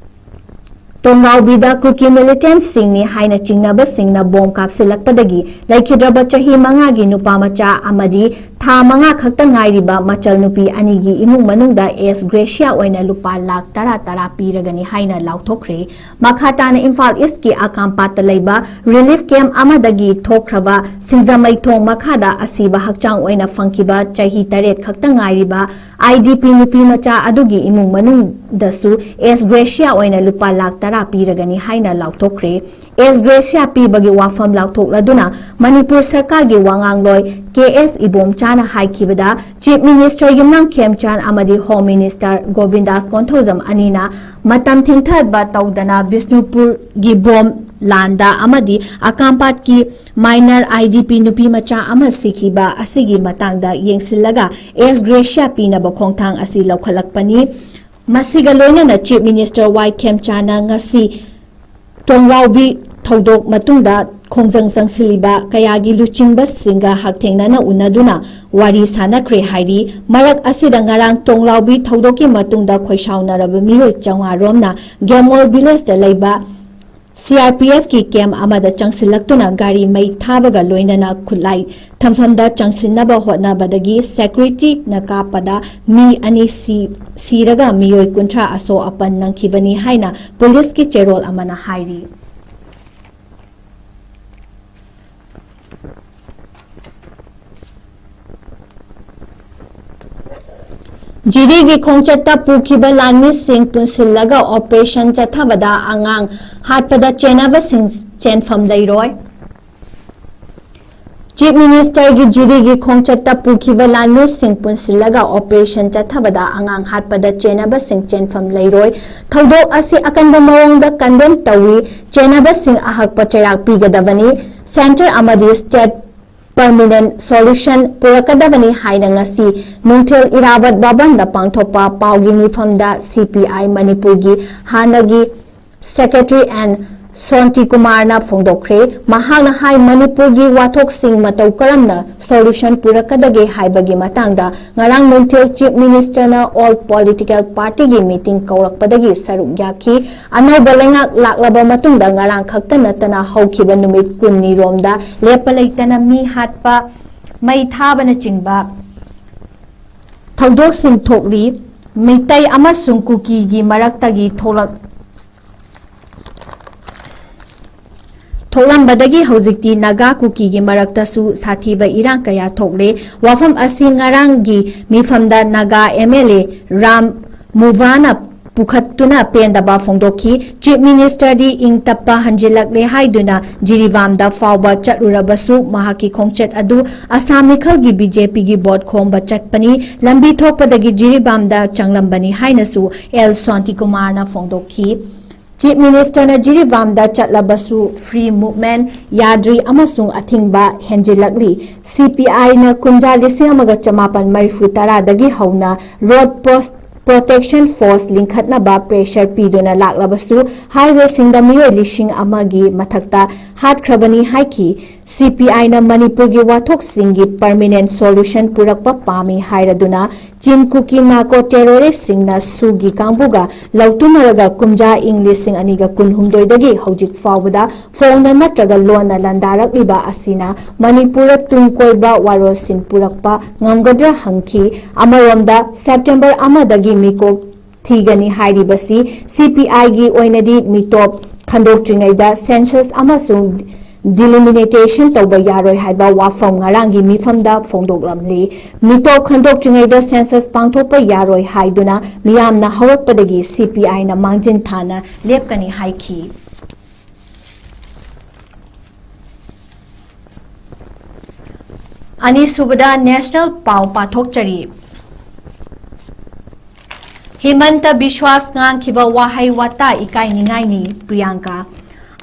ꯇꯣꯡꯔꯥꯎꯕꯤꯗ ꯀꯨꯀꯤ ꯃꯤꯂꯤꯇꯦꯟꯠꯁꯤꯡꯅꯤ ꯍꯥꯏꯅ ꯆꯤꯡꯅꯕꯁꯤꯡꯅ ꯕꯣꯝ ꯀꯥꯞꯁꯤꯜꯂꯛꯄꯗꯒꯤ ꯂꯩꯈꯤꯗ꯭ꯔꯕ ꯆꯍꯤ ꯃꯉꯥꯒꯤ ꯅꯨꯄꯥ ꯃꯆꯥ ꯑꯃꯗꯤ ꯊꯥ ꯃꯉꯥ ꯈꯛꯇ ꯉꯥꯏꯔꯤꯕ ꯃꯆꯜ ꯅꯨꯄꯤ ꯑꯅꯤꯒꯤ ꯏꯃꯨꯡ ꯃꯅꯨꯡꯗ ꯑꯦꯁ ꯒ꯭ꯔꯦꯁꯤꯌꯥ ꯑꯣꯏꯅ ꯂꯨꯄꯥ ꯂꯥꯈ ꯇꯔꯥ ꯇꯔꯥ ꯄꯤꯔꯒꯅꯤ ꯍꯥꯏꯅ ꯂꯥꯎꯊꯣꯛꯈ꯭ꯔꯦ꯫ ꯃꯈꯥ ꯇꯥꯅ ꯏꯝꯐꯥꯜ ꯏꯁꯀꯤ ꯑꯀꯥꯝꯄꯥꯠꯇ ꯂꯩꯕ ꯔꯤꯂꯤꯐ ꯀꯦꯝꯞ ꯑꯃꯗꯒꯤ ꯊꯣꯛꯈ꯭ꯔꯕ ꯁꯤꯡꯖꯃꯩ ꯊꯣꯡ ꯃꯈꯥꯗ ꯑꯁꯤꯕ ꯍꯛꯆꯥꯡ ꯑꯣꯏꯅ ꯐꯪꯈꯤꯕ ꯆꯍꯤ ꯇꯔꯦꯠ ꯈꯛꯇ ꯉꯥꯏꯔꯤꯕ ꯑꯥꯏ ꯗꯤ ꯄꯤ ꯅꯨꯄꯤ ꯃꯆꯥ ꯑꯗꯨꯒꯤ ꯏꯃꯨꯡ ꯃꯅꯨꯡꯗꯁꯨ ꯑꯦꯁ ꯒ꯭ꯔꯦꯁꯤꯌꯥ ꯑꯣꯏꯅ ꯂꯨꯄꯥ ꯂꯥꯈ ꯇꯔꯥ ꯄꯤꯔꯒꯅꯤ ꯍꯥꯏꯅ ꯂꯥꯎꯊꯣꯛꯈ꯭ꯔꯦ꯫ ꯑꯦꯁ ꯒ꯭ꯔꯦꯁꯤꯌꯥ ꯄꯤꯕꯒꯤ ꯋꯥꯐꯝ ꯂꯥꯎꯊꯣꯛꯂꯗꯨꯅ ꯃꯅꯤꯄꯨꯔ ꯁꯔꯀꯥꯔꯒꯤ ꯋꯥꯉꯥꯡꯂꯣꯏ ꯀꯦ ꯑꯦꯁ ꯏꯕꯣꯝꯆꯥꯅ ꯍꯥꯏꯈꯤꯕꯗ, ꯆꯤꯐ ꯃꯤꯅꯤꯁꯇꯔ ꯌꯨꯝꯅꯥꯝ ꯈꯦꯝꯆꯥꯟ ꯑꯃꯗꯤ ꯍꯣꯝ ꯃꯤꯅꯤꯁꯇꯔ ꯒꯣꯕꯤꯟꯗꯥꯁ ꯀꯣꯟꯊꯧꯖꯝ ꯑꯅꯤꯅ ꯃꯇꯝ ꯊꯦꯡꯊꯍꯟꯕ ꯇꯧꯗꯅ ꯕꯤꯁꯅꯨꯄꯨꯔꯒꯤ ꯕꯣꯝ ꯂꯥꯟꯗ ꯑꯃꯗꯤ ꯑꯀꯥꯝꯄꯥꯠꯀꯤ ꯃꯥꯏꯅꯔ ꯑꯥꯏ ꯗꯤ ꯄꯤ ꯅꯨꯄꯤ ꯃꯆꯥ ꯑꯃ ꯁꯤꯈꯤꯕ ꯑꯁꯤꯒꯤ ꯃꯇꯥꯡꯗ ꯌꯦꯡꯁꯤꯜꯂꯒ ꯑꯦꯁ ꯒ꯭ꯔꯦꯁꯤꯌꯥ ꯄꯤꯅꯕ ꯈꯣꯡꯊꯥꯡ ꯑꯁꯤ ꯂꯧꯈꯠꯂꯛꯄꯅꯤ꯫ ꯃꯁꯤꯒ ꯂꯣꯏꯅꯅ ꯆꯤꯐ ꯃꯤꯅꯤꯁꯇꯔ ꯋꯥꯏ ꯈꯦꯝꯆꯥꯅ ꯉꯁꯤ ꯇꯣꯡꯂꯥꯎꯕꯤ ꯊꯧꯗꯣꯛ ꯃꯇꯨꯡꯗ ꯈꯣꯡꯖꯪ ꯆꯪꯁꯤꯜꯂꯤꯕ ꯀꯌꯥꯒꯤ ꯂꯨꯆꯤꯡꯕꯁꯤꯡꯒ ꯍꯛꯊꯦꯡꯅꯅ ꯎꯅꯗꯨꯅ ꯋꯥꯔꯤ ꯁꯥꯟꯅꯈ꯭ꯔꯦ ꯍꯥꯏꯔꯤ꯫ ꯃꯔꯛ ꯑꯁꯤꯗ ꯉꯔꯥꯡ ꯇꯣꯡꯂꯥꯎꯕꯤ ꯊꯧꯗꯣꯛꯀꯤ ꯃꯇꯨꯡꯗ ꯈꯣꯏꯁꯥꯎꯅꯔꯕ ꯃꯤꯑꯣꯏ ꯆꯥꯝꯃꯉꯥ ꯔꯣꯝꯅ ꯒꯦꯃꯣꯜ ꯚꯤꯂꯦꯖꯇ ꯂꯩꯕ ꯁꯤ ꯑꯥꯔ ꯄꯤ ꯑꯦꯐꯀꯤ ꯀꯦꯝꯞ ꯑꯃꯗ ꯆꯪꯁꯤꯜꯂꯛꯇꯨꯅ ꯒꯥꯔꯤ ꯃꯩ ꯊꯥꯕꯒ ꯂꯣꯏꯅꯅ ꯈꯨꯠꯂꯥꯏ ꯊꯝꯐꯝꯗ ꯆꯪꯁꯤꯟꯅꯕ ꯍꯣꯠꯅꯕꯗꯒꯤ ꯁꯦꯀ꯭ꯌꯨꯔꯤꯇꯤꯅ ꯀꯥꯞꯄꯗ ꯃꯤ ꯑꯅꯤ ꯁꯤ-, ꯁꯤꯔꯒ ꯃꯤꯑꯣꯏ ꯀꯨꯟꯊ꯭ꯔꯥ ꯑꯁꯣꯛ ꯑꯄꯟ ꯅꯪꯈꯤꯕꯅꯤ ꯍꯥꯏꯅ ꯄꯨꯂꯤꯁꯀꯤ ꯆꯦꯔꯣꯜ ꯑꯃꯅ ꯍꯥꯏꯔꯤ꯫ ꯖꯤꯔꯤꯒꯤ ꯈꯣꯡꯆꯠꯇ ꯄꯨꯈꯤꯕ ꯂꯥꯟꯃꯤꯁꯤꯡ ꯄꯨꯟꯁꯤꯜꯂꯒ ꯑꯣꯄꯔꯦꯁꯟ ꯆꯠꯊꯕꯗ ꯑꯉꯥꯡ ꯍꯥꯠꯄꯗ ꯆꯦꯟꯅꯕꯁꯤꯡ ꯆꯦꯟꯐꯝ ꯂꯩꯔꯣꯏ꯫ ꯆꯤꯐ ꯃꯤꯅꯤꯁꯇꯔꯒꯤ ꯖꯤꯔꯤꯒꯤ ꯈꯣꯡꯆꯠꯇ ꯄꯨꯈꯤꯕ ꯂꯥꯟꯃꯤꯁꯤꯡ ꯄꯨꯟꯁꯤꯜꯂꯒ ꯑꯣꯄꯔꯦꯁꯟ ꯆꯠꯊꯕꯗ ꯑꯉꯥꯡ ꯍꯥꯠꯄꯗ ꯆꯦꯟꯅꯕꯁꯤꯡ ꯆꯦꯟꯐꯝ ꯂꯩꯔꯣꯏ꯫ ꯊꯧꯗꯣꯛ ꯑꯁꯤ ꯑꯀꯟꯕ ꯃꯑꯣꯡꯗ ꯀꯟꯗꯦꯝ ꯇꯧꯏ꯫ ꯆꯦꯟꯅꯕꯁꯤꯡ ꯑꯍꯛꯄ ꯆꯩꯔꯥꯛ ꯄꯤꯒꯗꯕꯅꯤ꯫ ꯁꯦꯟꯇꯔ ꯑꯃꯗꯤ ꯁ꯭ꯇꯦꯠ ꯄꯔꯃꯤꯅꯦꯟ ꯁꯣꯂꯨꯁꯟ ꯄꯨꯔꯛꯀꯗꯕꯅꯤ ꯍꯥꯏꯅ ꯉꯁꯤ ꯅꯨꯡꯊꯤꯜ ꯏꯔꯥꯕꯠ ꯚꯕꯟꯗ ꯄꯥꯡꯊꯣꯛꯄ ꯄꯥꯎꯒꯤ ꯃꯤꯐꯝꯗ ꯁꯤ ꯄꯤ ꯑꯥꯏ ꯃꯅꯤꯄꯨꯔꯒꯤ ꯍꯥꯟꯅꯒꯤ ꯁꯦꯀ꯭ꯔꯦꯇꯔꯤ ꯑꯦꯟ ꯁꯣꯟꯇꯤ ꯀꯨꯃꯥꯔꯅ ꯐꯣꯡꯗꯣꯛꯈ꯭ꯔꯦ꯫ ꯃꯍꯥꯛꯅ ꯍꯥꯏ, ꯃꯅꯤꯄꯨꯔꯒꯤ ꯋꯥꯊꯣꯛꯁꯤꯡ ꯃꯇꯧ ꯀꯔꯝꯅ solution ꯄꯨꯔꯛꯀꯗꯒꯦ ꯍꯥꯏꯕꯒꯤ ꯃꯇꯥꯡꯗ ꯉꯔꯥꯡ ꯅꯨꯡꯊꯤꯜ Chief Ministerꯅ all political partyꯒꯤ meeting ꯀꯧꯔꯛꯄꯗꯒꯤ ꯁꯔꯨꯛ ꯌꯥꯈꯤ꯫ ꯑꯅꯧꯕ ꯂꯩꯉꯥꯛ ꯂꯥꯛꯂꯕ ꯃꯇꯨꯡꯗ ꯉꯔꯥꯡ ꯈꯛꯇ ꯅꯠꯇꯅ ꯍꯧꯈꯤꯕ ꯅꯨꯃꯤꯠ ꯀꯨꯟꯅꯤꯔꯣꯝꯗ ꯂꯦꯞꯄ ꯂꯩꯇꯅ ꯃꯤ ꯍꯥꯠꯄ, ꯃꯩ ꯊꯥꯕꯅꯆꯤꯡꯕ ꯊꯧꯗꯣꯛꯁꯤꯡ ꯊꯣꯛꯂꯤ꯫ ꯃꯤꯇꯩ ꯑꯃꯁꯨꯡ ꯀꯨꯀꯤꯒꯤ ꯃꯔꯛꯇꯒꯤ ꯊꯣꯛꯂꯛ-, ꯊꯣꯛꯂꯝꯕꯗꯒꯤ ꯍꯧꯖꯤꯛꯇꯤ ꯅꯥꯒꯥ ꯀꯨꯀꯤꯒꯤ ꯃꯔꯛꯇꯁꯨ ꯁꯥꯊꯤꯕ ꯏꯔꯥꯡ ꯀꯌꯥ ꯊꯣꯛꯂꯦ꯫ ꯋꯥꯐꯝ ꯑꯁꯤ ꯉꯔꯥꯡꯒꯤ ꯃꯤꯐꯝꯗ ꯅꯥꯒꯥ MLA ꯔꯥꯝ ꯃꯨꯚꯥꯅ ꯄꯨꯈꯠꯇꯨꯅ ꯄꯦꯟꯗꯕ ꯐꯣꯡꯗꯣꯛꯈꯤ꯫ Chief Ministerꯗꯤ ꯏꯪ ꯇꯞꯄ ꯍꯟꯖꯤꯜꯂꯛꯂꯦ ꯍꯥꯏꯗꯨꯅ ꯖꯤꯔꯤꯕꯥꯝꯗ ꯐꯥꯎꯕ ꯆꯠꯂꯨꯔꯕꯁꯨ ꯃꯍꯥꯛꯀꯤ ꯈꯣꯡꯆꯠ ꯑꯗꯨ ꯑꯁꯥꯝ ꯃꯤꯈꯜꯒꯤ BJPꯒꯤ vote ꯈꯣꯝꯕ ꯆꯠꯄꯅꯤ, ꯂꯝꯕꯤ ꯊꯣꯛꯄꯗꯒꯤ ꯖꯤꯔꯤꯕꯥꯝꯗ ꯆꯪꯂꯝꯕꯅꯤ ꯍꯥꯏꯅꯁꯨ ꯑꯦꯜ ꯁꯥꯟꯇꯤꯀꯨꯃꯥꯔꯅ ꯐꯣꯡꯗꯣꯛꯈꯤ꯫ Chief Ministerꯅ ꯖꯤꯔꯤꯕꯥꯝꯗ ꯆꯠꯂꯕꯁꯨ free movement ꯌꯥꯗ꯭ꯔꯤ ꯑꯃꯁꯨꯡ ꯑꯊꯤꯡꯕ ꯍꯦꯟꯖꯤꯜꯂꯛꯂꯤ꯫ CPIꯅ ꯀꯨꯝꯖꯥ ꯂꯤꯁꯤꯡ ꯑꯃꯒ ꯆꯃꯥꯄꯟ ꯃꯔꯤꯐꯨ ꯇꯔꯥꯗꯒꯤ ꯍꯧꯅ Road Post Protection Force ꯂꯤꯡꯈꯠꯅꯕ pressure ꯄꯤꯗꯨꯅ ꯂꯥꯛꯂꯕꯁꯨ highwayꯁꯤꯡꯗ ꯃꯤꯑꯣꯏ ꯂꯤꯁꯤꯡ ꯑꯃꯒꯤ ꯃꯊꯛꯇ ꯍꯥꯠꯈ꯭ꯔꯕꯅꯤ ꯍꯥꯏꯈꯤ꯫ CPIꯅ ꯃꯅꯤꯄꯨꯔꯒꯤ ꯋꯥꯊꯣꯛꯁꯤꯡꯒꯤ permanent solution ꯄꯨꯔꯛꯄ ꯄꯥꯝꯃꯤ ꯍꯥꯏꯔꯗꯨꯅ ꯆꯤꯟ ꯀꯨꯀꯤ ꯅꯥꯀꯣ terroristꯁꯤꯡꯅ ꯁꯨꯒꯤ ꯀꯥꯡꯕꯨꯒ ꯂꯧꯇꯨꯅꯔꯒ ꯀꯨꯝꯖꯥ ꯏꯪ ꯂꯤꯁꯤꯡ ꯑꯅꯤꯒ ꯀꯨꯟꯍꯨꯝꯗꯣꯏꯗꯒꯤ ꯍꯧꯖꯤꯛ ꯐꯥꯎꯕꯗ ꯐꯣꯡꯅ ꯅꯠꯇ꯭ꯔꯒ ꯂꯣꯟꯅ ꯂꯥꯟꯗꯥꯔꯛꯂꯤꯕ ꯑꯁꯤꯅ ꯃꯅꯤꯄꯨꯔꯗ ꯇꯨꯡ ꯀꯣꯏꯕ ꯋꯥꯔꯣꯜꯁꯤꯡ ꯄꯨꯔꯛꯄ ꯉꯝꯒꯗ꯭ꯔꯥ ꯍꯪꯈꯤ꯫ ꯑꯃꯔꯣꯝꯗ September ꯑꯃꯗꯒꯤ ꯃꯤꯀꯣꯛ ꯊꯤꯒꯅꯤ ꯍꯥꯏꯔꯤꯕꯁꯤ CPIꯒꯤ ꯑꯣꯏꯅꯗꯤ ꯃꯤꯇꯣꯞ ꯈꯟꯗꯣꯛꯇ꯭ꯔꯤꯉꯩꯗ census ꯑꯃꯁꯨꯡ delimitation ꯇꯧꯕ ꯌꯥꯔꯣꯏ ꯍꯥꯏꯕ ꯋꯥꯐꯝ ꯉꯔꯥꯡꯒꯤ ꯃꯤꯐꯝꯗ ꯐꯣꯡꯗꯣꯛꯂꯝꯂꯤ꯫ ꯃꯤꯇꯣꯞ ꯈꯟꯗꯣꯛꯇ꯭ꯔꯤꯉꯩꯗ census ꯄꯥꯡꯊꯣꯛꯄ ꯌꯥꯔꯣꯏ ꯍꯥꯏꯗꯨꯅ ꯃꯤꯌꯥꯝꯅ ꯍꯧꯔꯛꯄꯗꯒꯤ CPIꯅ ꯃꯥꯡꯖꯤꯟ ꯊꯥꯅ ꯂꯦꯞꯀꯅꯤ ꯍꯥꯏꯈꯤ꯫ ꯑꯅꯤꯁꯨꯕꯗ national ꯄꯥꯎ ꯄꯥꯊꯣꯛꯆꯔꯤ꯫ ꯍꯤꯃꯟꯇ ꯕꯤꯁ꯭ꯋꯥꯁ ꯉꯥꯡꯈꯤꯕ ꯋꯥꯍꯩ ꯋꯥꯇꯥ ꯏꯀꯥꯏꯅꯤꯡꯉꯥꯏꯅꯤ, ꯄ꯭ꯔꯤꯌꯥꯡꯀꯥ꯫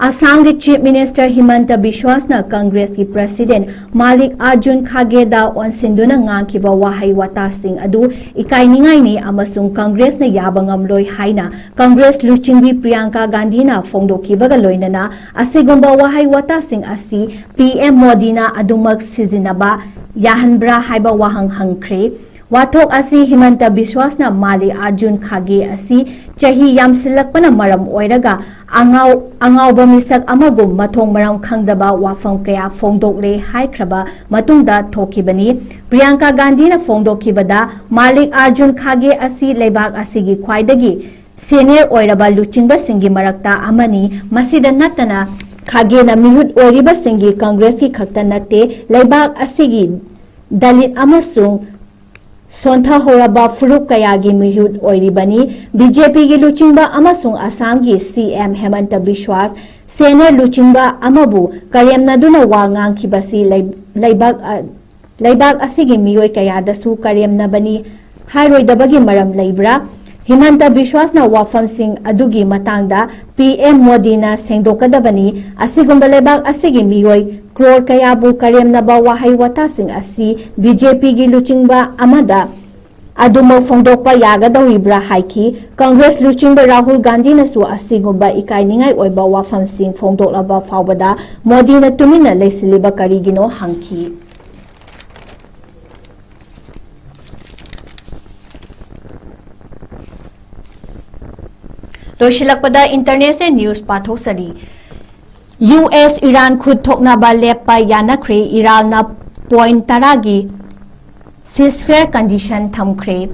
ꯑꯁꯥꯝꯒꯤ Chief Minister ꯍꯤꯃꯟꯇ ꯕꯤꯁ꯭ꯋꯥꯁꯅ ꯀꯪꯒ꯭ꯔꯦꯁꯀꯤ President ꯃꯥꯂꯤꯛ ꯑꯥꯔꯖꯨꯟ ꯈꯥꯒꯦꯗ ꯑꯣꯟꯁꯤꯟꯗꯨꯅ ꯉꯥꯡꯈꯤꯕ ꯋꯥꯍꯩ ꯋꯥꯇꯥꯁꯤꯡ ꯑꯗꯨ ꯏꯀꯥꯏꯅꯤꯡꯉꯥꯏꯅꯤ ꯑꯃꯁꯨꯡ ꯀꯪꯒ꯭ꯔꯦꯁꯅ ꯌꯥꯕ ꯉꯝꯂꯣꯏ ꯍꯥꯏꯅ ꯀꯪꯒ꯭ꯔꯦꯁ ꯂꯨꯆꯤꯡꯕꯤ ꯄ꯭ꯔꯤꯌꯥꯡꯀꯥ ꯒꯥꯟꯙꯤꯅ ꯐꯣꯡꯗꯣꯛꯈꯤꯕꯒ ꯂꯣꯏꯅꯅ ꯑꯁꯤꯒꯨꯝꯕ ꯋꯥꯍꯩ ꯋꯥꯇꯥꯁꯤꯡ ꯑꯁꯤ P M ꯃꯣꯗꯤꯅ ꯑꯗꯨꯃꯛ ꯁꯤꯖꯤꯟꯅꯕ ꯌꯥꯍꯟꯕ꯭ꯔꯥ ꯍꯥꯏꯕ ꯋꯥꯍꯪ ꯍꯪꯈ꯭ꯔꯦ꯫ ꯋꯥꯊꯣꯛ ꯑꯁꯤ ꯍꯤꯃꯟꯇ ꯕꯤꯁ꯭ꯋꯥꯁꯅ ꯃꯥꯂꯤꯛ ꯑꯥꯔꯖꯨꯟ ꯈꯥꯒꯦ ꯑꯁꯤ ꯆꯍꯤ ꯌꯥꯝꯁꯤꯜꯂꯛꯄꯅ ꯃꯔꯝ ꯑꯣꯏꯔꯒ ꯑꯉꯥꯎ-, ꯑꯉꯥꯎꯕ ꯃꯤꯁꯛ ꯑꯃꯒꯨꯝ ꯃꯊꯣꯡ ꯃꯔꯝ ꯈꯪꯗꯕ ꯋꯥꯐꯝ ꯀꯌꯥ ꯐꯣꯡꯗꯣꯛꯂꯦ ꯍꯥꯏꯈ꯭ꯔꯕ ꯃꯇꯨꯡꯗ ꯊꯣꯛꯈꯤꯕꯅꯤ꯫ ꯄ꯭ꯔꯤꯌꯥꯡꯀꯥ ꯒꯥꯟꯙꯤꯅ ꯐꯣꯡꯗꯣꯛꯈꯤꯕꯗ ꯃꯥꯂꯤꯛ ꯑꯥꯔꯖꯨꯟ ꯈꯥꯒꯦ ꯑꯁꯤ ꯂꯩꯕꯥꯛ ꯑꯁꯤꯒꯤ ꯈ꯭ꯋꯥꯏꯗꯒꯤ senior ꯑꯣꯏꯔꯕ ꯂꯨꯆꯤꯡꯕꯁꯤꯡꯒꯤ ꯃꯔꯛꯇ ꯑꯃꯅꯤ꯫ ꯃꯁꯤꯗ ꯅꯠꯇꯅ ꯈꯥꯒꯦꯅ ꯃꯤꯍꯨꯠ ꯑꯣꯏꯔꯤꯕꯁꯤꯡꯒꯤ ꯀꯪꯒ꯭ꯔꯦꯁꯀꯤ ꯈꯛꯇ ꯅꯠꯇꯦ, ꯂꯩꯕꯥꯛ ꯑꯁꯤꯒꯤ ꯗꯂꯤꯠ ꯑꯃꯁꯨꯡ ꯁꯣꯟꯊꯍꯧꯔꯕ ꯐꯨꯔꯨꯞ ꯀꯌꯥꯒꯤ ꯃꯤꯍꯨꯠ ꯑꯣꯏꯔꯤꯕꯅꯤ꯫ B J P ꯒꯤ ꯂꯨꯆꯤꯡꯕ ꯑꯃꯁꯨꯡ ꯑꯁꯥꯝꯒꯤ C M ꯍꯦꯃꯟꯇ ꯕꯤꯁ꯭ꯋꯥꯁ senior ꯂꯨꯆꯤꯡꯕ ꯑꯃꯕꯨ ꯀꯔꯦꯝꯅꯗꯨꯅ ꯋꯥ ꯉꯥꯡꯈꯤꯕꯁꯤ ꯂꯩ-, ꯂꯩꯕꯥꯛ ꯑ-, ꯂꯩꯕꯥꯛ ꯑꯁꯤꯒꯤ ꯃꯤꯑꯣꯏ ꯀꯌꯥꯗꯁꯨ ꯀꯔꯦꯝꯅꯕꯅꯤ ꯍꯥꯏꯔꯣꯏꯗꯕꯒꯤ ꯃꯔꯝ ꯂꯩꯕ꯭ꯔꯥ? ꯍꯤꯃꯟꯇ ꯕꯤꯁ꯭ꯋꯥꯁꯅ ꯋꯥꯐꯝꯁꯤꯡ ꯑꯗꯨꯒꯤ ꯃꯇꯥꯡꯗ P M ꯃꯣꯗꯤꯅ ꯁꯦꯡꯗꯣꯛꯀꯗꯕꯅꯤ꯫ ꯑꯁꯤꯒꯨꯝꯕ ꯂꯩꯕꯥꯛ ꯑꯁꯤꯒꯤ ꯃꯤꯑꯣꯏ ꯀ꯭ꯔꯣꯔ ꯀꯌꯥꯕꯨ ꯀꯔꯦꯝꯅꯕ ꯋꯥꯍꯩ ꯋꯥꯇꯥꯁꯤꯡ ꯑꯁꯤ B J P ꯒꯤ ꯂꯨꯆꯤꯡꯕ ꯑꯃꯗ ꯑꯗꯨꯃꯛ ꯐꯣꯡꯗꯣꯛꯄ ꯌꯥꯒꯗꯧꯔꯤꯕ꯭ꯔꯥ ꯍꯥꯏꯈꯤ꯫ ꯀꯪꯒ꯭ꯔꯦꯁ ꯂꯨꯆꯤꯡꯕ ꯔꯥꯍꯨꯜ ꯒꯥꯟꯙꯤꯅꯁꯨ ꯑꯁꯤꯒꯨꯝꯕ ꯏꯀꯥꯏꯅꯤꯡꯉꯥꯏ ꯑꯣꯏꯕ ꯋꯥꯐꯝꯁꯤꯡ ꯐꯣꯡꯗꯣꯛꯂꯕ ꯐꯥꯎꯕꯗ ꯃꯣꯗꯤꯅ ꯇꯨꯃꯤꯟꯅ ꯂꯩꯁꯤꯜꯂꯤꯕ ꯀꯔꯤꯒꯤꯅꯣ ꯍꯪꯈꯤ꯫ ꯂꯣꯏꯁꯤꯜꯂꯛꯄꯗ international news ꯄꯥꯊꯣꯛꯆꯔꯤ꯫ U S Iran ꯈꯨꯠ ꯊꯣꯛꯅꯕ ꯂꯦꯞꯄ ꯌꯥꯅꯈ꯭ꯔꯦ꯫ ꯏꯔꯥꯟꯅ point ꯇꯔꯥꯒꯤ ceasefire condition ꯊꯝꯈ꯭ꯔꯦ꯫